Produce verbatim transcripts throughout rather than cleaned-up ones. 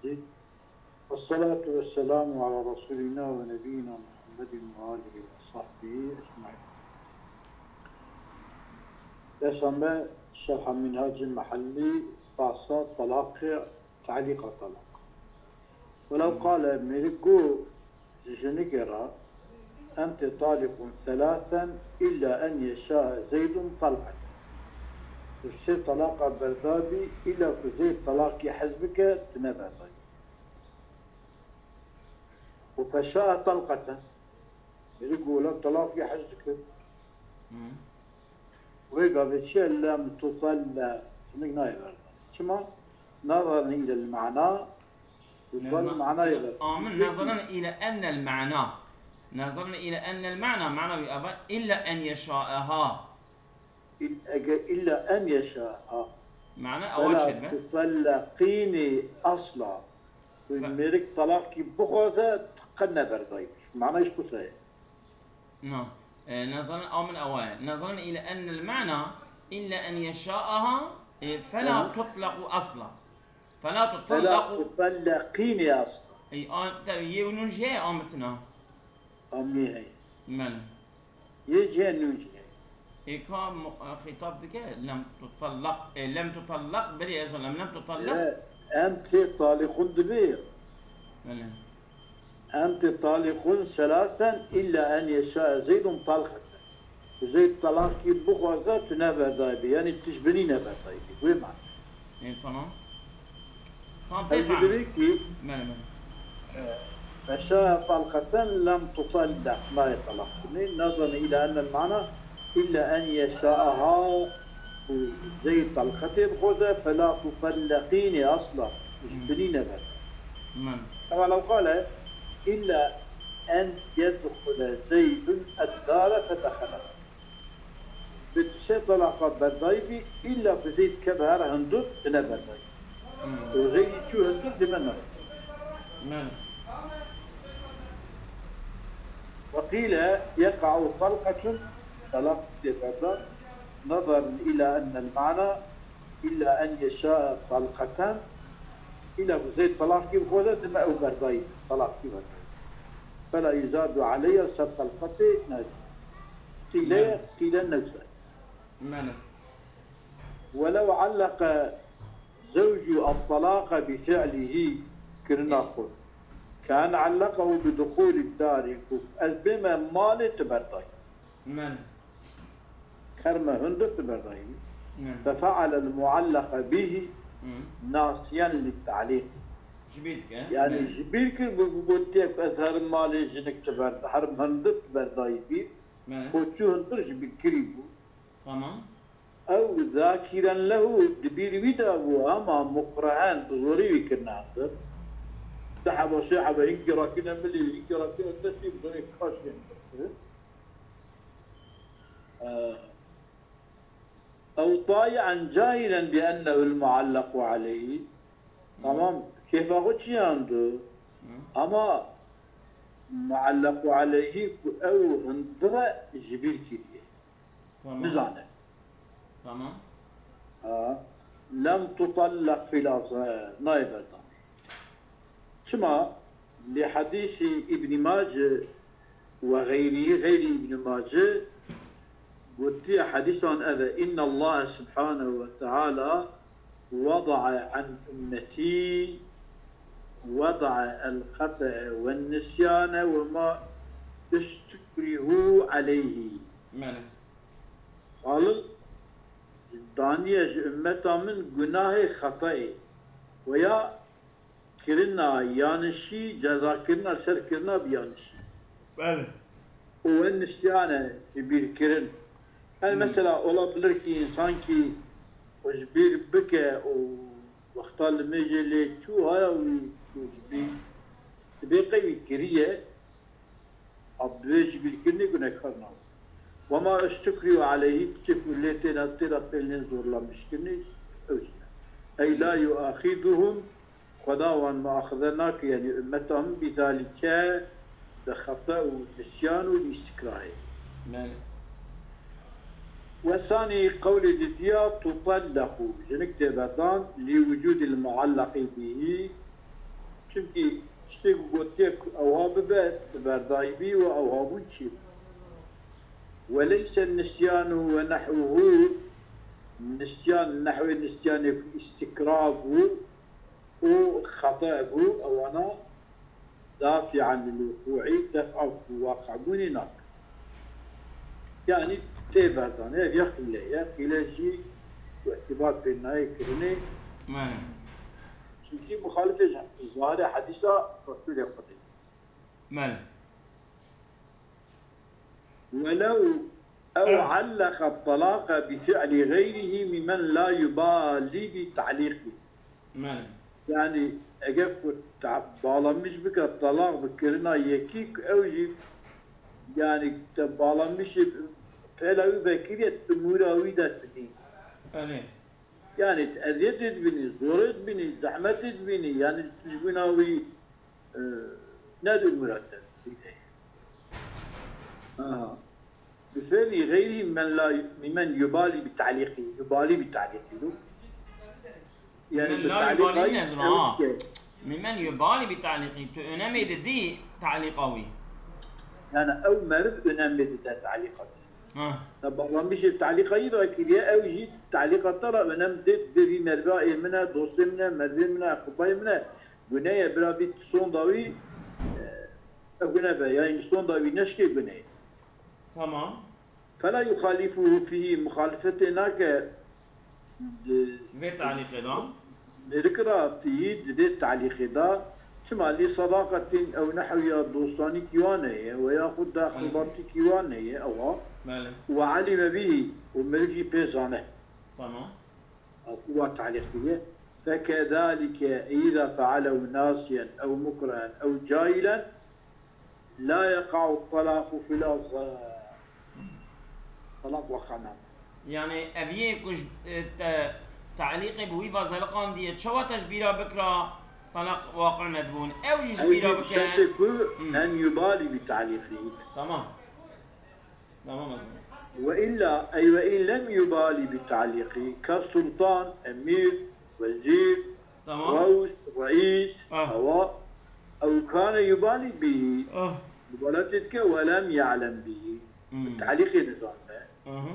Ve salatu ve selamu ala Resulina ve Nebiyina Muhammedin ve alihi ve sahbihi ecmaîn. Dersa me şerha Minhacê Mehellî, bahsa talaqê, talîqa talaq. Welew qale, mêrik got ji jinikê re, ente taliqun selasen illa en yeşae Zeydun talqeten. Tu sê talaqa berdabî, îla ku Zeyd talaqî hez bike, tu neberdayî. Û feşae talqeten. Mêrik got, wela talaqî hez dike. Wê gavê çi ye? Lem tutelle. Jinik nayê berdan. Çima? Nazarin îlel mana. Û Nema, manayê se-, ver. Amin, nazarin île ennel mana. Nazarin île ennel mana, mana wî ava illa en yeşaeha. Îl-, ege illa en yeşaeha. Mana ewa çêdibe? Fela tutellaqîni asla. Fe- Mêrik talaqî bixwaze, tu qe neberdayî. Mana ji qusayê. Na. E, nazarin amin ewa ye. Nazarin île ennel mana illa en yeşaeha, e, fela Aha. tutlaqu asla. Fela Fela tutellaqu. tutellaqîni asla. Ey, a, te, yê û nûn jê ye, a mitina. Amî hey. Mene. Yê jê nûn jê. Ê ka mu-, e, xîtab dike, lem tutellaq, e, lem tutellaq, berê ez lem, lem tutellaq. E, em tê talîqun dibe. Mene. Em tê talîqun selasen illa en yeşae Zeydun talqeten. Zeyd talaqî bixwaze, tu neberdayî bî. Yanî tu ji binî neberdayî bî. Wê mane. Ê, tamam. Tamam, Ew jî pêkan. Divê kî, Mene, mene. e, feşa talqeten lem tutellaq, nayê talaq kirinê. Nazarin île ennel mana, illa en yeşaeha, û Zeyd talqetê bixwaze, fela tutellaqîni asla. Ji Hmm. binî neber. Mene. Kema lew qale, illa en yedxule Zeydun eddare fedexela. Bi tu sê talaqa berdayî bî, îlla bi Zeyd keve here hundir, tu neberdayî. Hmm. Û Zeydî çû hundir, dime nayê. Mene. Ve qîle yeqa'u talqetun, talaq tê berdan, nazarin île ennel mana, illa en yeşae talqeten, îla ku Zeyd talaqî bixwaze, dime ew berdayî, talaqî berdayî. Fela yuzadu aleyha, ser talqetê nayê. Qîle, Mene. qîle newse. Mene. Welew allaka zewcu at-talaqa bi fi'lihi, kirina xwe. Ke en allaqahu bi duxulid dari, ku ez bême malê tu berdayî. Mene. Kerme hundir tu berdayî. Mene. Fefe'alel muallaqa bihi Hı. nasiyen lit-ta'lîq. Ji bîr dike. Yanî Mene. ji bîr kir, bû, bû, bû têk ez herim malê jinik tu berda, herim hundir tu berdayî bî. Mene. Ku çû hundir ji bîr kirî bû. Tamam. Ew zakiren lehu, di bîr wî de bû, hema mukrehen, bi zorî wî kirine hundir. Du heba, sê heba, hinkî rakine milê, hinkî rakine destê, bi zorê kaş lê hundir. Ew tayî'en cahilen bi ennehu'l muallaqu aleyhi. Tamam, kêfa xwe çiyan do. Hı. Ama muallaqu aleyhi ku ew hundir e ji bîr kiriye. Tamam. Nizane. Tamam. Ha. Lem tutallaq fil asl, nayê berdan. Çima? Li hedîsî Îbnî Mace ve xeyrî, xeyrî Îbnî Mace gotiye, hedîsan ev e, Innallahe subhanehu ve teala weda'a an ummetî weda'a el xete'e ve nisyane ve ma istukrihu aleyhi. Mene. Xaliq daniye ji ummeta min gunahê xetayê ve ya kirina yanişî, cezakirina ser kirina bi yanişî. Belê. Û en nisyane ji bîrkirin. Yani Hmm. mesela olabilir ki insan ki o ji bîr bike û wexta limêjê lê çû haya wî û ji bîr dibê qey wî kiriye, a bi vê ji bîrkirinê gunekar nabe. Wema istukrihu aleyhî, tiştê ku lê têne, têra pêlên zorlamişkirinê, ew jî ne. Ey la yuaxiduhum, Xweda wan muaxize nake, yanî ummeta min, bî zalîke, bi xeta û nisyan û îstikrahê. Belê. Wesanî qewlê didiya tutellaqu, jinik tê berdan, lî wucûdil muallaqî bîhî, Çimkî tiştê ku gotiye ku ewha bibe, bi berdayî bî û ewha bûn çi bû. Weleyse nisyanu ve nehwuhu, nisyan, nehwê nisyanê ku îstikra bû û xeta bû, ewana dafi'an lil wuku'i, def'a ku waqibûnê nakin. Yanî tê berdane, ev ya qîle ye. Qîle jî ku îtibar pê nayê kirinê. Mane. Çimkî muxalifê zahirê hedîsa Resûlê Xwedê. Mane. Welew ew Eh. alleqa talaqa bi fi'li gayrihi mimmen la yubali bi ta'liqi. Mane. Yani eger ku ta-, bağlamış bike talaq bi kirina yekî, ku ew jî, yani te bağlamışê fela wî vekiriye, tu mûra wî de tu nî. Erê. Yani eziyetê dibînî, zorê dibînî, zehmetê dibînî, yani tu ji bîna wî, e, ne di umura te. Aha. Bi fi'li gayrihi men la, mimmen yubali bi ta'liqi, yubali bi ta'liqi. Yani Mimmen bi la ta'liqa yubali ne zira, ew ha? Ke. Mimmen yubali bi ta'liqi. Tu önemê didî ta'liqa wî. Yani ew meriv önemê dide ta'liqa te. Ha. Te bağlanmışê ta'liqa yî vekiriye, ew jî ta'liqa te ra önem dê, dê vî merva ê min e, dostê min e, mervê min e, eqribayê min e. Gune ye, bira vî sonda wî, e, ew gune be, yani sonda wî neşkê gune ye. Tamam. Fela yuxalifuhu fîhî, muxalifetê nake di Vê talîqê de. mêrik ra fîhî di vê talîqê de, çima lî sadaqetîn ew nehwiya dostanîkî wan heye we yaxud daxilbatîkî wan heye ewa Belê. we elîme bîhî û mêrik jî pê zane. Tamam. Ew wa talîq kiriye. Fekezalike îza fealehu nasiyen ew mukrehen ew cahilen la yeqa'u talaqu fil azhar. Talaq weqa nabe. Yani ev yê ku ji, e, te, talîqê bi wî va zeliqandiye, çawa te ji bîra bikira talaq waqi nedibûn? Ew jî ji Ew bîra jî bi bike. şertê ku Hmm. en yubalî bi talîqî. Tamam. Tamam o zaman. Ve illa, ey ve in lem yubalî bi talîqî, ke sultan, emîr, wezîr, Tamam. rews, reîs, Ah. ewa, ew kane yubalî bî, Ah. mubalatê dike, ve lem ya'lem bî, Hmm. talîqê nizanme. Aha.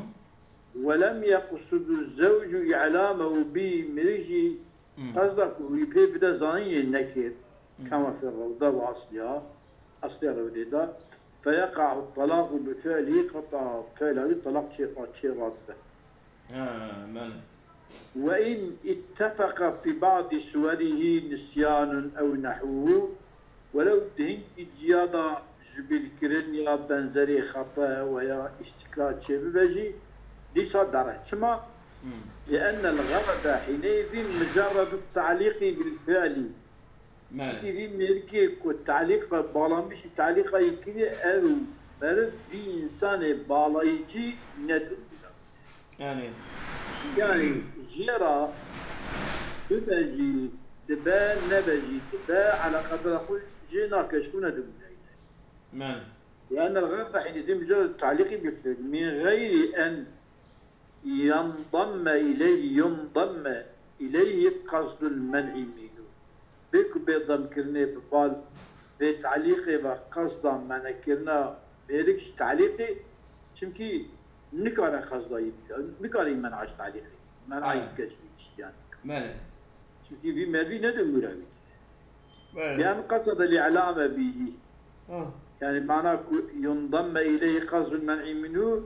Ve lem yeqsudu zewcu i'lamehu bî, mirî jî Hmm. qesda ku wî pê bide zanînê nekir. Hmm. Kema fi rewde ve asliya, asliya rewdê de. Feyeqa'u talaqu bi fi'lî, qeta fi'la wî talaq çê, çê radibe. Ha, belê. Ve in ittefeqa fi ba'di suwerîhî nisyanun ew nehwuhu, welew di hinkî ciya de jibîrkirin ya benzerê xete we ya îstikrar çêbibe jî, dîsa dere. Çima? Hmm. Li'ennel xerede hîneyî zî mucerredu ta'lîqî bil fi'lî. Belê. Çimkî vî mêrikê ku talîqa, bağlanmışî talîqa yê kiriye, ew meriv vî însanê bağlayıcı ne dibûna. Yani. Yani jê ra bibe jî dibe, nebe jî dibe, eleqeta xwe jê nake, ji xwe ne dibûna. Belê. Yani xerda hînî zî mucerred talîqî bi fi'l min gayri en yendamme ileyhi, yendamme ileyhi qasdul men'i minhu. Bê ku bê demkirinê bi bal vê talîqê ve qasda menekirina mêrik ji talîqê, çimkî nikare qasda yî bike, nikare yî men'a ji talîqê, men'a yî Belê. bike ji vî tiştiyan. Belê. Çimkî vî mervî ne di mûra wî. Belê. Li'en qesede li'lame bîhî. Ha. Yani mana ku yundamme ileyhi qasdul men'i minhu,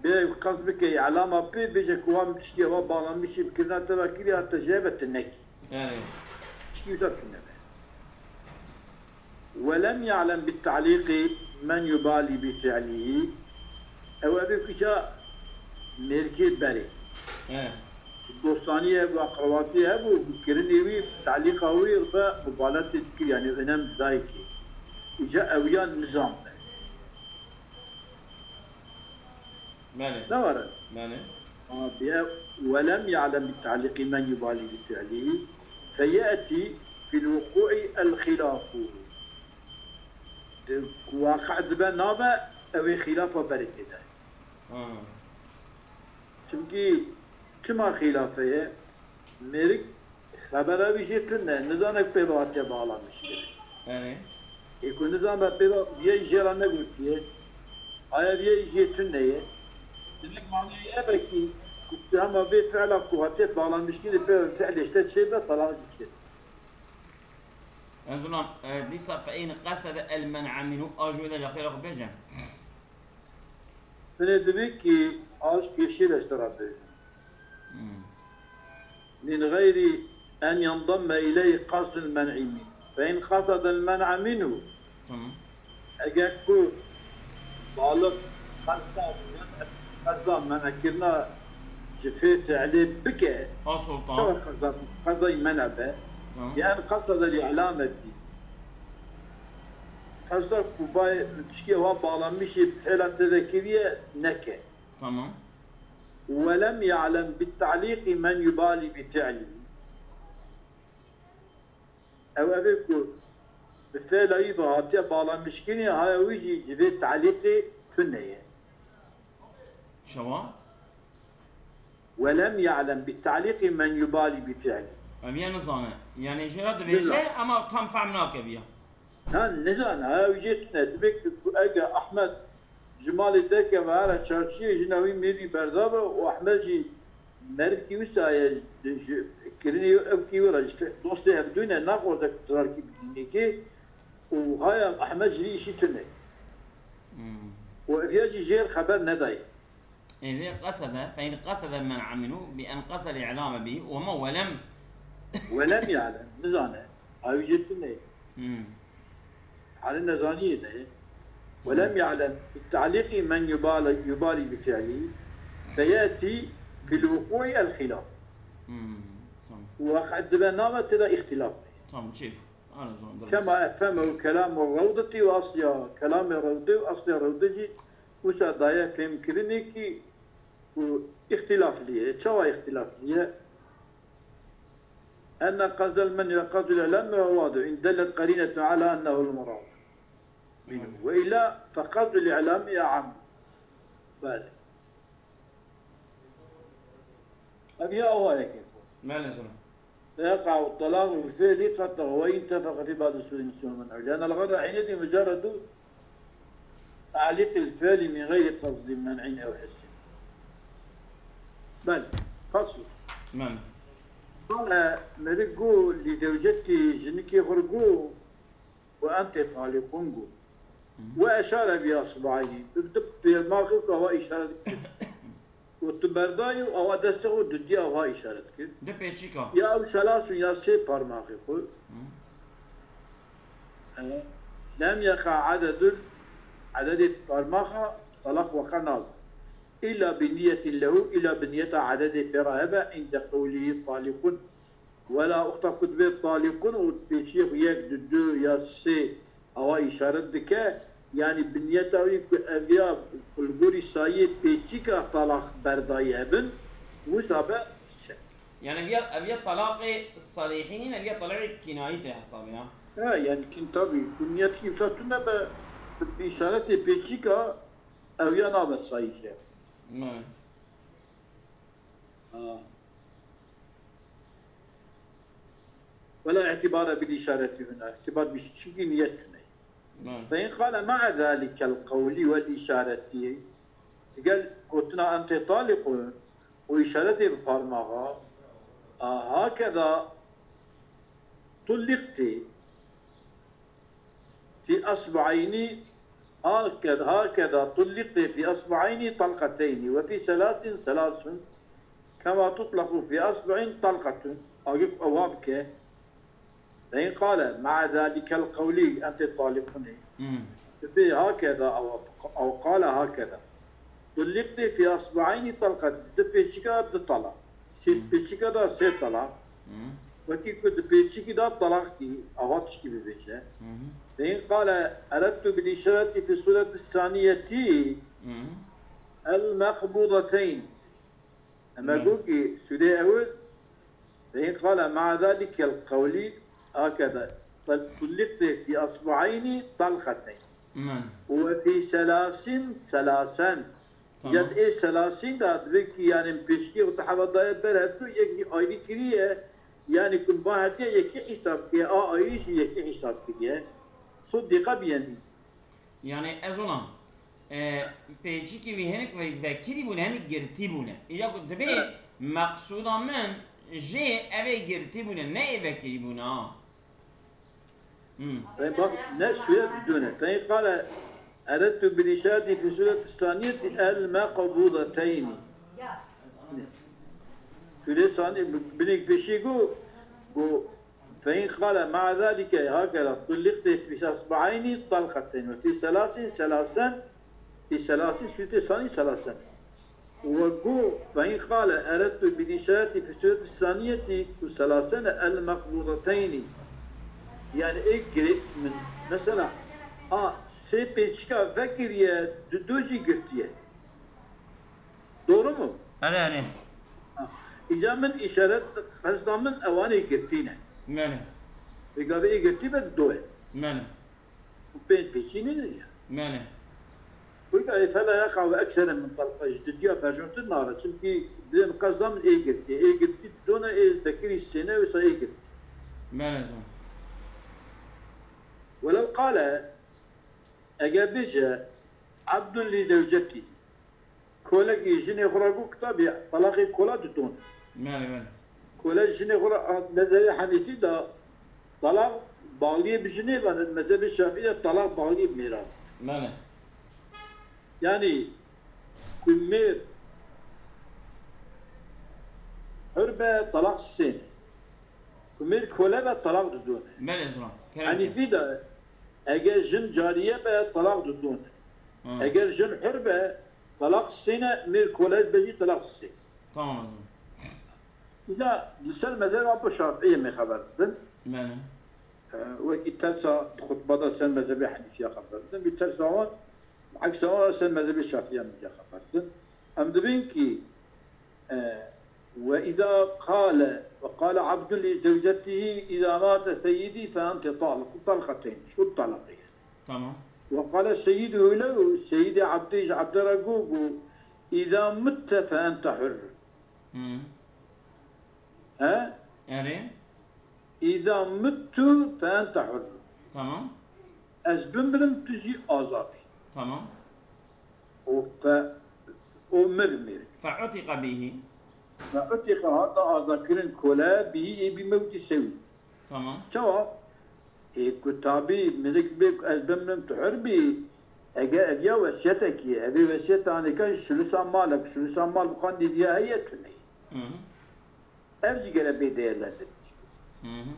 bê qasd bike i'lama pê, bêje ku wan tiştî ewa bağlanmışî bikirina te ve kiriye, hata ji heve te nekî. Yani. Tiştî wisa bikirine be. Ve lem ya'lem bit ta'lîqî men yubalî bi fi'lîhî. Ew evê kuça mêrkê berê. He. Dostanî hebû, aqrebatî hebû, kirinê wî, talîqa wî ve mubaletê dikir, yani önem dayikê. Îca ew ya nizan be. Belê. Ne were? Belê. Ama diye, "Ve lem ya'lem bi ta'liqi men yubali bi fi'lihi, fe ye'ti fil vuku'i el khilafu." Di waqi dibe nabe, ew ê xîlafa berê tê de. Ha. Çimkî çima xîlafe ye? Mêrik Xebera wî jê tune, nizane ku pê ve hatiye bağlanmış kirin. Erê. Ê ku nizane pê ve, viyê jê re negotiye. Aya viyê jê tune ye. Demek manayê ev e ki, ku hema vê fiila ku hatiye bağlanmış kirin, pê ve fiilê işte çê be, talaq dikir. Ez ona, e, dîsa fe in qesede el men'a minhu, a ji wê de jî xêra xwe bêje. Hûn ê divê ki aşk yeşil eştera bêjin. Hmm. Min gayri en yendemme ileyh qasdul men'i min. Fe in qasede el men'a minhu. Tamam. Eger ku baliq qasda men-, qasda men'kirina ji fê fiilê bike, A Sultan. Çawa qasda, qasdayî men'a be? Tamam. Yan qasda li ilame bî. Qasda ku bay tişkê wa bağlanmışî fiila tevekiriye neke. Tamam. Ve lem ya'lem bit ta'liqi men yubali bi fi'lihi. Ew evê ku bi fiila wî ve hatiye bağlanmış kirin, haya wî jî ji vê ta'lîqê tune ye. Şewa? Ve lem ya'lem bit ta'lîqi men yubali bi fi'lihi. Ev ya nizane. Yani jê re dibêje, Nizane. Ama tam fehm nake viya. Ha, nizane, ha, ew jê tune. Divê ku ege Ahmed ji malê derkeve here çarşiyê, jina wî mêrî berda be û Ehmed jî merivkî wisa ye, ji kirinê ew kî wira, ji dostê hevdû ne, naxwaze ku zarkî bidînê kê û haya Ehmed ji vî îşî tune. Hmm. Û ev ya jî jêr xeber nedaye. Êdî qesede, fe in qesede men'a minhu bi en qesede îlame bî, wema welem. Welem yani, nizane. Ew jê tune. Hmm. Halê nezaniyê de ye. Welem ya'lem bi ta'lîqi men yubali, yubali bi fi'lî feyati fil wuku'i el xilaf. Hmm, tamam. Weqt dibe nave tê de îxtilaf. Tamam, çêk. Ana zaman. Kema efheme û kelamê Rewdetî û asliya, kelamê Rewde û asliya Rewde jî wisa daye fêmkirinê ki ku îxtilaflî ye. Çawa îxtilaflî ye? Enne qasdel men'i ve qasdul i'lami ve wadih, in dellet qerînetun ala ennehu'l murad minhu. Ve illa fe qasdul i'lami e'am. Belê. Ev ya awa yekê. Belê, zana. فيقع الطلاق بالفعل قد تقوى إن اتفق في بعض الصور مثل المنع، لأن الغرض حينئذ مجرد تعليق الفعل من غير قصد منع أو حس. بل فصل. Belê. قال، meriv got, لزوجته، jinikê xwe got, وأنت طالق got. Hı. وأشار بأصبعيه. Bi du parmaxê xwe awa îşaret kir. Û tu berdayî û awa destê xwe didî awa îşaret kir. Di pêçîka. Ya ew selasun ya sê parmaxê xwe. Hı. E, lem yeqa ededul, ededê parmaxa talaq weqa nabe. Îlla bi niyetin lehu, îlla bi niyeta ededê pê re hebe, inde qewlî talikun. Wela wexta ku dibê talikun û pêçiyê xwe yek, du, du ya sê awa îşaret dike, yanî bi niyeta wî ku ev ya li gorî sayiyê pêçîka talaq berdayî hebin, wisa be çi? Yani ev ya, ev ya talaqê sarîhî nîne, ev ya talaqê kînayî tê hesabê ya. He, yani kîn tabî, ku niyetkî wisa tune be, bi îşaretê pêçîka ev ya nabe sayî jê. Ne. Ha. ولا اعتبار بالإشارة هنا، اعتبار bi, çünkü niyet tune. Belê. فإن قال مع ذلك القول والإشارة، gel gotina أنت طالق û îşaretê bi parmaxa, a, هكذا طلقت في أصبعين، هكذا، هكذا طلقت في أصبعين طلقتين، وفي ثلاث ثلاث، كما تطلق في أصبع طلقة. Agir ewa bike. فإن قال مع ذلك القول أنت طالق. Hmm. Bi هكذا أو، أو قال هكذا. طلقت في أصبعين طلقة. Di pêçika du talaq. Sê Hmm. pêçika da sê talaq. Hmm. Wekî ku di pêçikî da talaq kî, ava tişkî bibêje. Hmm. فإن قال أردت بالإشارة في الصورة الثانية Hmm. المقبوضتين. Em Hmm. got kî sûrê ewil, فإن قال مع ذلك القول هكذا، طلقت في أصبعين طلقتين. Hmm. وفي ثلاث ثلاثا. Tamam. Ya di ê selasîn de divê kî, yani pêşkê û te heva daye ber hevdû, yek jî ayrî kiriye, Yani ku va hetiye yekî hesab kiriye, a ayî jî yekî hesab kiriye. Suddiqa biyenî. Yani ez ona e, pêçikî wî hinek ve vekirî bûne, hinek girtî bûne. Îja ku dibê meqsûda min jê ev ê girtî bûne, ne ê vekirî bûne ha. Hmm. Ve bak ne suye didone. Fe in qale eredtu bil îşareti fi sureti saniyeti el meqbudateyni. Sûrê sanî binêk pêşî got, got, فإن قال مع ذلك هكذا طلقت في أصبعين طلقتين وفي ثلاث ثلاثا في ثلاث سوتي ثاني ثلاثا وقو فإن قال أردت بالإشارة في السورة الثانية ثلاثا المقبوضتين. Yani ê girê min mesela a sê pêçika vekiriye, du do jî girtiye. Doğru mu? Erê, erê. Ha. Îca min îşaret qesda min ewanê girtî ne. Mene. Vê gavê ê girtî be do ye. Mene. Û pênc pêçî nîne ya. Mene. Wî gavê fela yaqa ve eksere min talqa ji didiya berjontir nare. Çimkî dilê min qesda min ê girtî. Ê girtî dona ê vekirî sêne wisa ê girtî. Mene zon. Welew qale eger bêje Abdun li zewcetî. Kolekî jinê xwe re got kitabî, talaqê kola didon. Belê, belê. Kole jinê xwe re, mezhebê Henîfî de talaq bağliyê bi jinê ve, mezhebê Şafî de talaq bağliyê bi mêra. Belê. Yani ku mêr hur be talaq sê ne. Ku mêr kole be talaq didon. Belê, zira. Kerem Henîfî de eger jin cariye be talaq didon. Hı. Eger jin hur be, talaq sê ne, mêr kole be jî talaq sê. Tamam, ezan. Îca li ser mezheba Abu Şafî me xeber didin. Mene. E, wekî tersa xutba da ser mezhebê Henîfiya xeber didin. Bi tersa wan, eksa wan ser mezhebê Şafîya me xeber didin. Em dibin ki, e, وإذا قال وقال عبد لزوجته إذا مات سيدي فأنت طالق طلقتين. Şu talaqı. Tamam. وقال سيده له, Seyyidê Abdê ji Abdê re got, got, إذا مت فأنت حر. Hı. He? Erê. إذا مت فأنت حر. Tamam. Ez bimirim, tu jî azad î. Tamam. O fe, o mir mir. فعتق به. Fe utiqa hata azadkirin kole bihî ê bî mewdî sewî. Tamam. Çawa? Ê ku tabî mirik bê ku ez bimrim tu hur bî, ege ev ya wesiyetekî ye, evê wesiyeta anêka jî sulusa malek, sulusa mal bi xwe nêviya heye tune. Hı hı. Ev jî gere bê değerlendirmiş. Hı hı.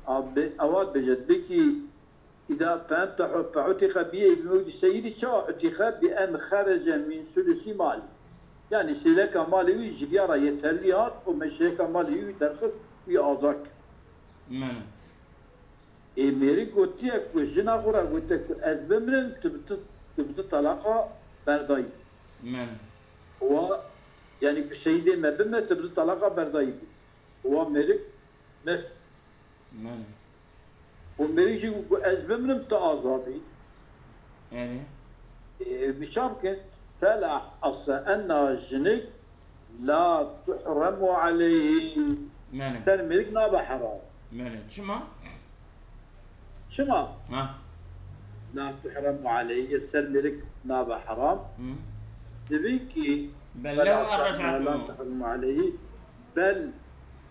Abi, ewa dibêje, dibê ki, إذا فأنت فعتق به بموت سيدي, çawa utiqa bi en xerece min sulusi mali. Yani sêleka malê wî ji viya re yeterlî hat û meşeyeka malê wî derxist wî azad kir. Mene. Ê mêrik gotiye ku jina xwe re gotiye ku ez bimrim, tu bi tu, tu bi tu talaqa berdayî. Mene. Wa, yani ku seyîdê me bimre, tu bi tu talaqa berdayî bû. Wa mêrik mir. Mene. Û mêrik jî ku ez bimrim, tu azad î. Yani. Ê, bi çav ke, fela asa enna jinik la tuhremu aleyhi. Mene. Ser mêrik nabe heram. Mene. Çima? Çima? Ha. La tuhremu aleyhi, ser mêrik nabe heram. Hı. Dibî ki, bel lehu errec'atu. La tuhremu aleyhi. Bel,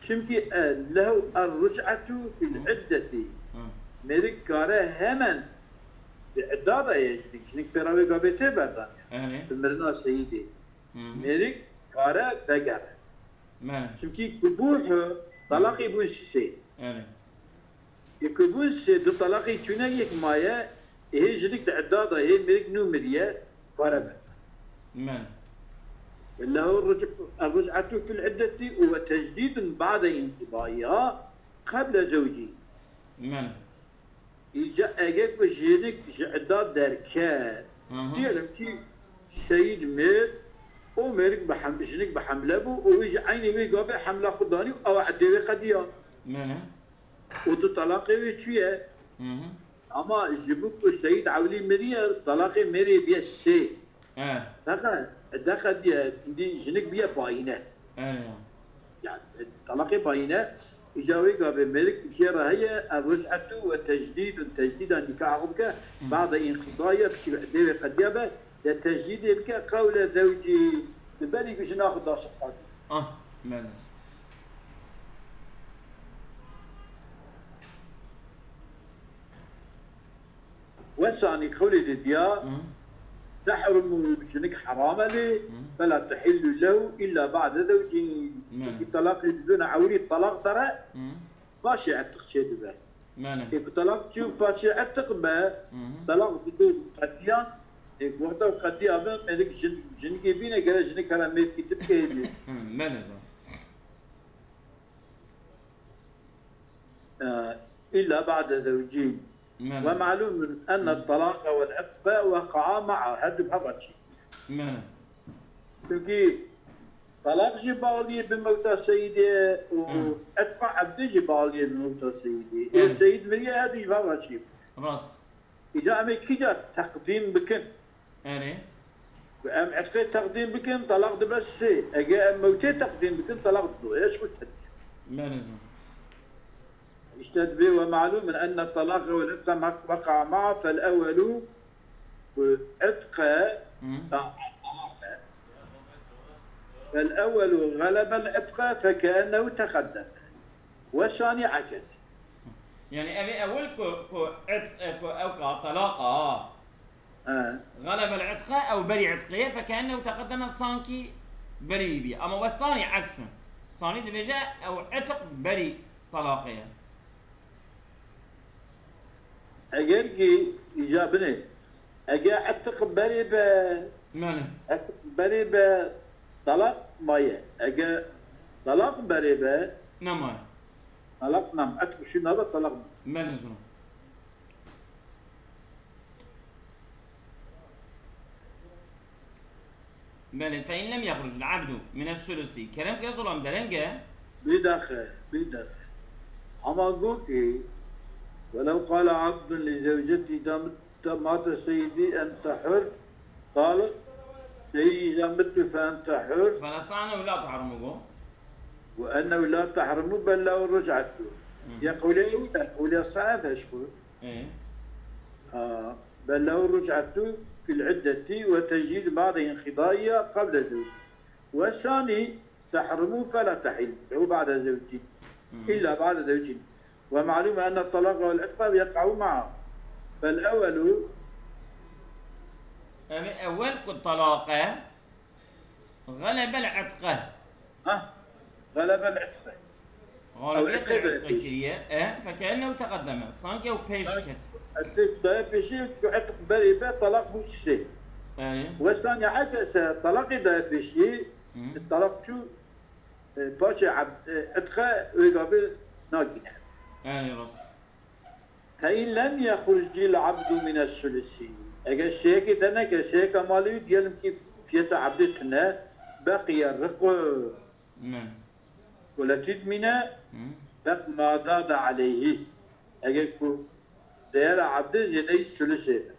çimkî e, lehu errec'atu fil iddeti. Hı. Mêrik kare hemen di idda de ye jinik. Jinik pêra wê gavê tê berdan. Erê. Bi mirina seyîdê. Hı hı. Mêrik kare vegere. Mene. Çimkî ku bû he, talaqî bûn sê. Erê. Ê ku bûn sê, du talaqî çûne yek maye, ê hê jinik di idda de, hê mêrik nû miriye, kare be. Men. Lehu rec-, errec'atu fil iddeti ve tecdîdun ba'de intibaiha qeble zewcî. Men. Îca ege ku jinik ji idda derket, Hı hı. diyelim ki seyîd mir, o mêrik bi hem-, jinik bi hemle bû, û wî ji eynî wê gavê hemla xwe danî û ew iddê wê qediya. Men. Û tu talaqê wê çûye. Hı hı. Ama ji bo ku Seyîd Ewlî miriye, talaqê mêrê biye sê. He. Deqe, deqe diye, dî jinik biye bayîne. He ya. Yani, talaqê bayîne, îca wê gavê mêrik jê re heye, ev ric'etu ve tecdîdun, tecdîda nîkaha xwe bike, ba'de înqidaya, piştî dê wê qediya be, ya tecdîdê bike, qewle zewcî, li berî ku jina xwe daşiqatî. Ah, bele. Wesanî qewlê didiya, Hı. Tehrumu, jinik heram e lê, Hı. Fela tehillu lehu illa ba'de zewcîn. Hı. Çünkü talaqê didona ewilî talaq dere, Hı. Paşê etiq çêdibe. Bele. Ê ku talaq çû paşê etiq be, Hı hı. Talaq dido qediyan, ê ku wexta qediya be, mêrik jin, jinikê bîne, gere jinik hera mêrkî dibkeyê. Hı, bele, zor. Ee, illa ba'de zewcîn. Bele. Ve ma'lumun enne Hı. Talaq vel itqa veqa'a ma'a. Her du bi hev re çî. Bele. Çünkü talaq jî bağliyê bi mewta seyidê û Hı. Etqa ebdê jî bağliyê bi mewta seyidê. Ê Evet. Seyid miriye, her du ji hev re çî. Rast. Îca em ê kîca teqdîm bikin? Erê. Ku em etqê teqdîm bikin, talaq dibe sê. Ege em mewtê teqdîm bikin, talaq dibe. Eş ku te. Bele zor. İşte dibe ve ma'lumun enne talaq vel itqa veqa'a ma'a fel ewwelu Ku etqe, Hı. ta-, talaq e. Fel ewwelu galebel itqe fekeennehu teqeddeme. Ve sani akes. Yani ev ewil ku, ku et, e, ku ew ka talaq a. He. Galebel itqe ew berî itqê ye, fekeennehu teqeddeme, sanki berî wî bî. Ama ve sani aks e. Sani dibêje ew itiq berî talaqê ye. Eger ki îca binê, ege etiq berê be, Bele. Etiq berê be, talaq maye. Ege talaq berê be, Nemaye. Talaq nam, etiq şu nabe, talaq nam. Bele zor. Bele, fe in lem yexruc el-abdu mine sulusi. Kerem ke zolam derenge. Bidaxe, bidaxe. Ama go ki, welev qale abdun li zewcetî da mit-, da mate seyidî ente hur, qale seyidî da mittu fe ente hur. Fela sa'nehu la tahrumu go. Ve ennehu la tahrumu bella ve ric'atu. Hı. Ya qewlê ew da, qewlê sa'ef eşku. Ee? Ha, bella ve ric'atu fil iddeti ve tecdîd ba'de inqidaiya qable zewci. Ve sani tahrumu fela tahil. Ew ba'de zewci. Hı. İlla ba'de zewci. Ve ma'lum enne talaq vel itqa yeka'u ma'a. Fel ewwelu. Ev ewwel ku talaq e, Galebel itqe. Ha? Galebel itqe. Galebiyet Ew itqe itqe be pêş. Kiriye. E, fekeennehu teqeddeme. Sanki ew pêş Sanki ket. Ew daye pêşî, ku itq berê be, talaq bû sê. Yani. Westanya ekese talaqê daye pêşî, Hı. Talaq çû, e, paşê eb-, e, itqe wê gavê nagîne. Yani rast. Fe in lem yexrucil abdu mine sulusi. Eger sêyekê derneke, sêyeka malê wî diyelim ki fiyeta abdê tune, beqiye riqu. Ne. Koletî dimîne, Hı. Beq ma zade aleyhi. Eger ku değera abdê zêdeyî sulusê be.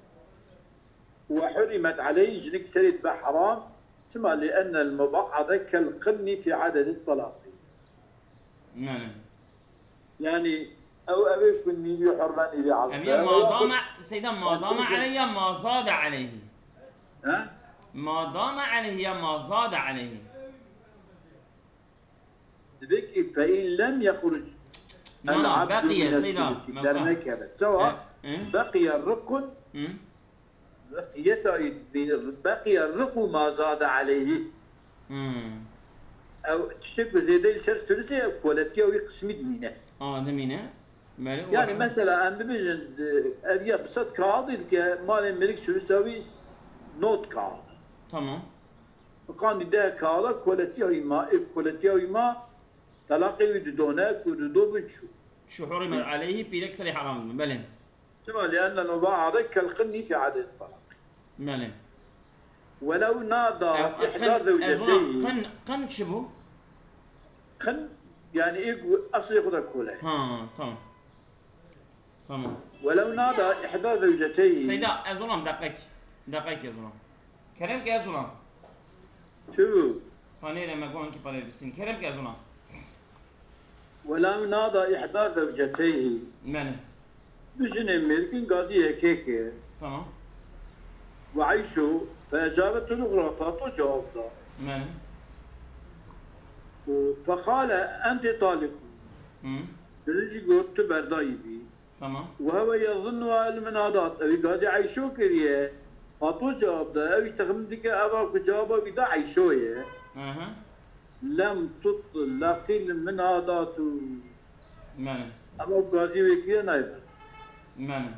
Ve hurrimet aleyhi, jinik serê dibe heram, çima? Li ennel mubaade kel qinni fi adedi talaqi. Yani. Yani, ew, ew ê ku nîvî hurme, nîvî Ev ebde. Ya ma dame, Seyda, ma dame aleyhi ya ma zade aleyhi? Ha? Ma dame aleyhi ya ma zade aleyhi? Dibe ki fe in lem yexruc Na, na, el abdu beqiye, mine Seyda, sulusi, mevka. Dernekeve. Çawa? E, e. Beqiye rukun, Hı. Beqiyeta, beqiye riqu ma zade aleyhi. Hmm. Ew tiştek bi zêde li ser sulusê ew koletiya wî qismî dimîne. A, dimîne. Belê, Yani û mesela em bibêjin, e, ev ya bi sed kağıdî dike, malê mêrik sulusa wî not kağıdı. Tamam. Qandî deh kağıda koletiya wî ma, e, koletiya wî ma, talaqê wî didone, ku dido bin çû. Şu hurimet aleyhi pîrek serê heram dibin, belê. Çima? Li enne mubaade kel qinni fi adedi talaq. Belê. Welew nada Ew, ihda qin, ez ona zewceteyhi. Qin, qin çi bû? Qin, yani ê ku eslê xwe de kole. Ha, tamam. Tamam. Welew nada ihda zewceteyhi. Seyda, ez olam deqek. Deqek ez olam. Kerem ke ez olam. Çi bû? Panêre me gon ki parê bisin. Kerem ke ez olam. Wela min ada ihda zewceteyhî. Mene. Du jinên mêrgin gazî yekê kir. Tamam. Ve Eyşo fe ecabet uxra, Fato cewab da. Mene. Û feqale ente taliqû. Hı. Biri jî got tu berdayî bî. Tamam. Ve hewe yezunnu el minadat. Ew gazî Eyşo kiriye. Fato cewab da. Ew jî texmin dike eva ku cewaba wî da Eyşo ye. Aha. Lem tutlaqil minadatu. Mene. Ama gazî wê kiriye nayê. Mene.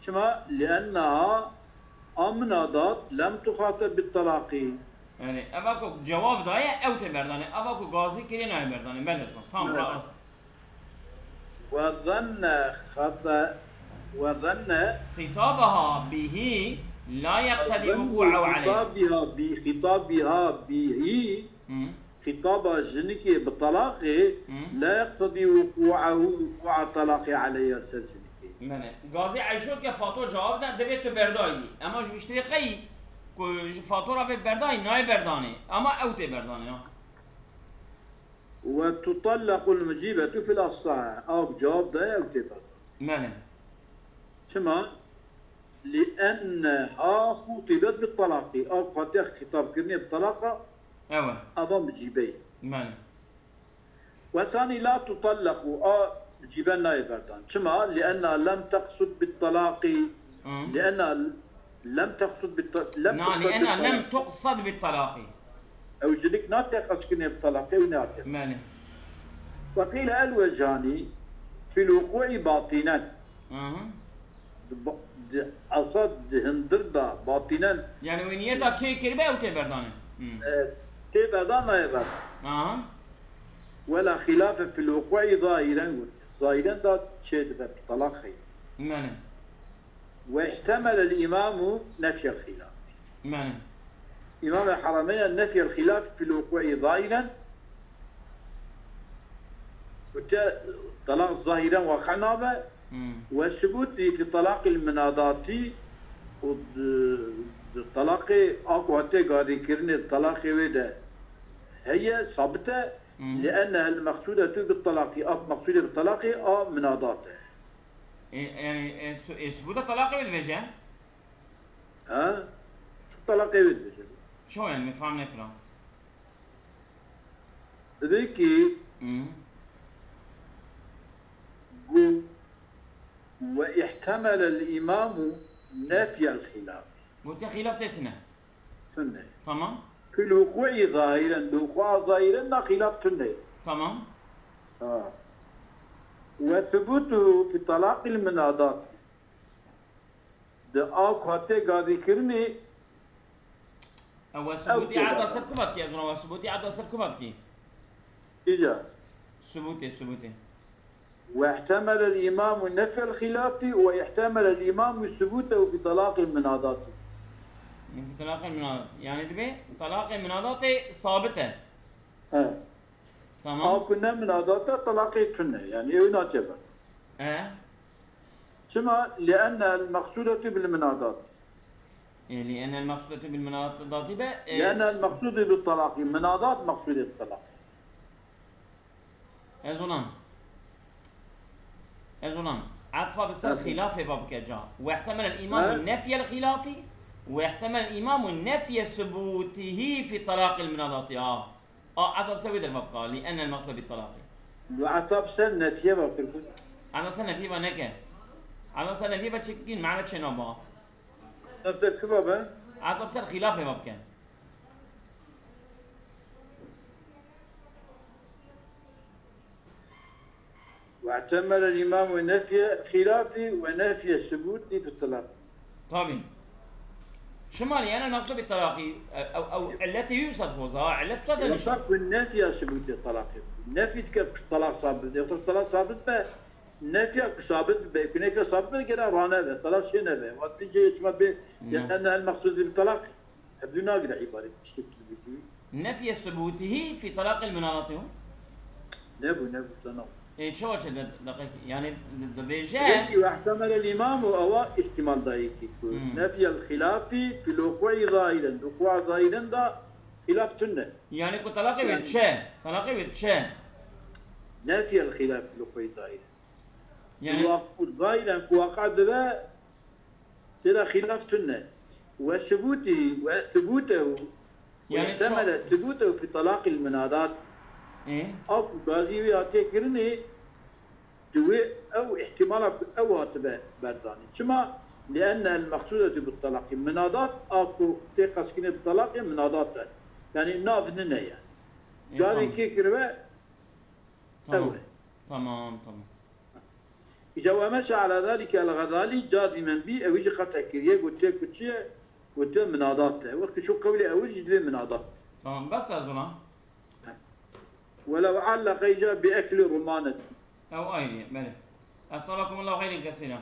Çima? Liennaha a minadat lem tuxateb bit talaqî. Yani eva ku cewab daye ew tê berdanê. Eva ku gazî kiriye nayê berdanê. Mene. Tamam, evet. Rast. Ve zanne xata-, ve zanne Xitabaha bihi la yeqtedî vuku'ehu aleyh. Xitabiha bi-, xitabiha bihi, Hı. Xitaba jinikê bi talaqê, Hı. La yeqtedî vuku'ehu, vuku'a talaqê aleyha, ser jinikê. Mene. Gazî Eyşo ke Fato cewab da, divê tu berdayî. Ema ji wî ji tirê qey ku ji Fato ra bê berdayî, nayê berdanê. Ama ew tê berdanê, ha. Ve tutallaqul mucibetu fil asah. Ew cewab daye, ew tê berdan. Mene. Çima? Lienneha xutibet bit talaqî. Ew hatiye xîtabkirinê bi talaqa. Ewe. Ava mucîbe ye. Mene. Ve sanî la tutallaqu. A mucîbe nayê berdan. Çima? Lienna lem teqsud bit talaqî. Hı. Lienna lem teqsud bit ta-, lem Na, tuqsad lienna bit lem talaqî. Tuqsad bit talaqî. Ew jinik nate qestkirinê bi talaqê û nehatiye. Mene. Ve qîle el wecanî fil wuku'î batînen. Aha. Di ba-, di esa di hindir de batînen. Yani wê niyeta kê kiribe ew tê berdanê. Hı. E, tê berdan nayê berdan. Aha. Wela xîlafe fil wuku'î zahiren got. Zahiren de çê dibe talaq heye. Mene. Ve ihtemele el imamu nefyel xilaf. Mene. İmam el Harameyne nefyel xilaf fil vuku'i zahiren. Gote talaq zahiren waqe nabe. Hmm. Ve subutî fi talaqil minadati û di, di talaqê a ku hatiye gadîkirinê talaqê wê de heye, sabit e. Hmm. Li enne el meqsudetu bi talaqî, a ku meqsudê bi talaqê a minadat e. E, yani, e, su-, e, subuta talaqê wê dibêje? Ha? Çi talaqê wê dibêje? Çawa yani, min fam nekira. Dibê ki Hmm. gu ve ihtemele el imamu nefyel xilaf. Gotiye xilaf tê tine. Tune. Tamam. Fil vuku'i zahiren, bi vuku'a zahiren da xilaf tune. Tamam. Ha. Ve thubutuhu fi talaqil minadat. Di a ku hatiye gadîkirinê Ew we ew subûtî tê eda de. Ser ku va dikî, ez ona we subûtî eda ser ku va dikî? Îca. Subûtê, subûtê. Ve ihtemele el-îmamu nefyel xilafî ve ihtemele el-îmamu subûtehu fi talaqil minadatî. Min fi talaqil minadat. Yani dibê talaqê minadatê sabit e. He. Tamam. A ku ne minadat e, talaqê tune. Yani ew naçe be. E? Çima? Li'enne el-meqsudetu bil-minadat. E, li'enne el-meqsudetu bil-minadati be, e, Li'enne el-meqsudu bit-talaqî. Minadat meqsudê bi talaqî. Ez onan. Ez onan. Etfa bi ser Evet. Xilafê va bike ca. Wehtemel el-imamu Ha? nefyel xilafî, wehtemel el-imamu nefye subutihî fi talaqil minadati. Ha. A, etfa bi ser wê derva bike. Li enne el-meqsud bit talaqî. Li etfa bi ser nefiye va kir ku. Etfa bi ser nefiye va neke. Etfa bi ser nefiye va çekîn, mane çêna ba. Etfa bi ser kiva be? Etfa bi ser xilafê va bike. Wehtemel el-imamu nefye xilafî ve nefye subutî fi talaq. Tabii. Şima li ene nasıl bir talaqî, ew, ew, ew illetê wî wisa dixwaze, ha, illet wisa denişe. Yoksa ku nefya subutê talaqê. Nefî dike ku talaq sabit. Yoksa talaq sabit be, nefya ku sabit be, ku nefya sabit be, gere rane be, talaq şey ne be. Wextî cê çima be, Ne. yani el meqsudî bi talaq. Ev du nagire îbaret tiştek tu bidî. Nefye subutihî fi talaqil minadati. Nebû, nebû, sana. E, çawa çe de, deqek, yani, de, de bêje. Peki, wehtemel el-imamu, ewa ihtimal dayê ki ku Hmm. nefyel xilafî fil wuku'i zahiren, wuku'a zahiren da xilaf tune. Yani ku talaqê wê Yani- çe, talaqê wê çe. نفي الخلاف li xwe dayî. Yani Wa ku zahîren ku waqa dibe têra xilaf tune. Ve subûtî ve thubûtehu Yani ihtemele thubûtehu fi talaqil munadat. e, Ew ku gazî wî hatiye kirinê, di wê ew ihtimala ku ew hatibe berdanî. Çima? Lienne el meqsûdetu bi talaqî munadat, a ku tê qestkirine bi talaqê munadat e. Yani nav nine ye. e, Gazî tamam. kê kiribe Tamam. ew e. Tamam, tamam. Îca we meşe ala zalike el Gazalî cazimen bî, ew jî qet'e kiriye, gotiye ku çi ye? Gotiye munadat e. Wextî şu qewlê ew jî divê munadat. Tamam, bes ez ona. Welew allaka îca bi ekli rumanet. Ew aynı, belê. Eselakumullahu xeyrin kesîra.